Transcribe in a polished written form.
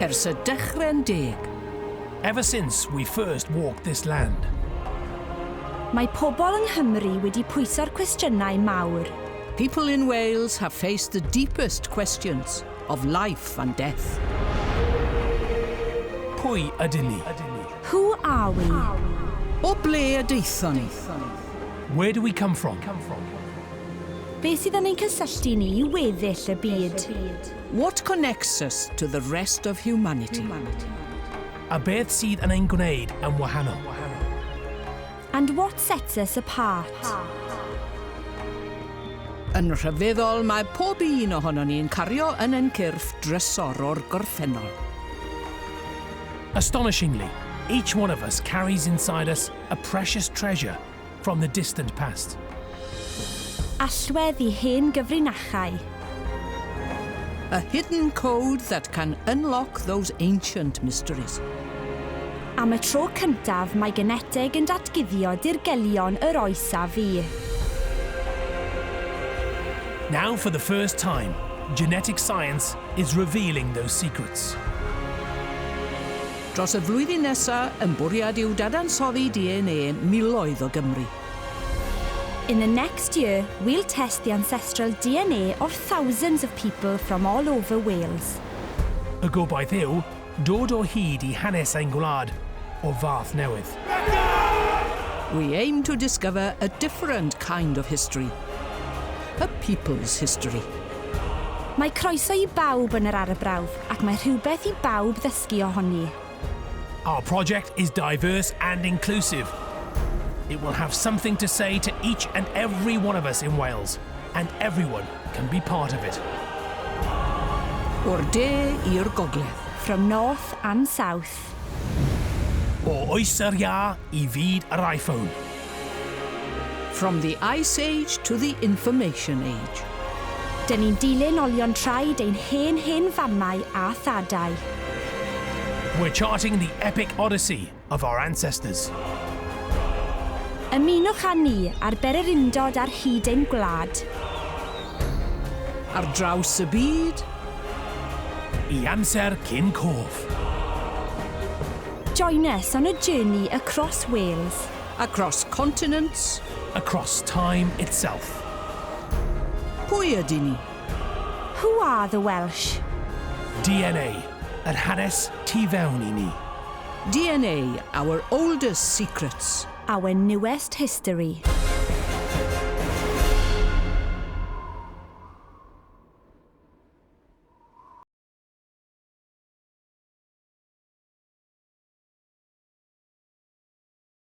Ers y dechrau'n deg. Ever since we first walked this land. Mae pobl yng Nghymru wedi pwyso'r cwestiynau mawr. People in Wales have faced the deepest questions of life and death. Pwy ydyn ni? Who are we? O ble y daethon ni? Where do we come from? Beth sydd yn ein cysylltu ni i weddill y byd? What connects us to the rest of humanity? A beth sydd yn ein gwneud yn wahanol? And what sets us apart? Yn rhyfeddol, mae pob un ohonon ni'n cario yn ein cyrff drysor o'r gorffennol. Astonishingly, each one of us carries inside us a precious treasure from the distant past. Allwedd i hen gyfrinachau. A hidden code that can unlock those ancient mysteries. Am y tro cyntaf, mae geneteg yn datguddio dirgelion yr oes a fu. Now, for the first time, genetic science is revealing those secrets. Dros y flwyddyn nesaf, ein bwriad yw dadansoddi DNA miloedd o Gymry. In the next year, we'll test the ancestral DNA of thousands of people from all over Wales. Y gobaith yw dod o hyd i hanes ein gwlad o fath newydd. We aim to discover a different kind of history. A people's history. Mae croeso i bawb yn yr arbrawf ac mae rhywbeth i bawb ddysgu ohoni. Our project is diverse and inclusive. It will have something to say to each and every one of us in Wales, and everyone can be part of it. O'r de i'r gogledd. From north and south. O oes yr iâ i fyd yr iPhone. From the Ice Age to the Information Age. Dyn ni'n dilyn olion traed ein hen hen famau a thadau. We're charting the epic odyssey of our ancestors. Ymunwch â ni ar bererindod ar hyd ein gwlad. Ar draws y byd. I amser cyn cof. Join us on a journey across Wales. Across continents. Across time itself. Pwy ydy ni? Who are the Welsh? DNA, yr hanes tu fewn i ni. DNA, our oldest secrets. Our newest history.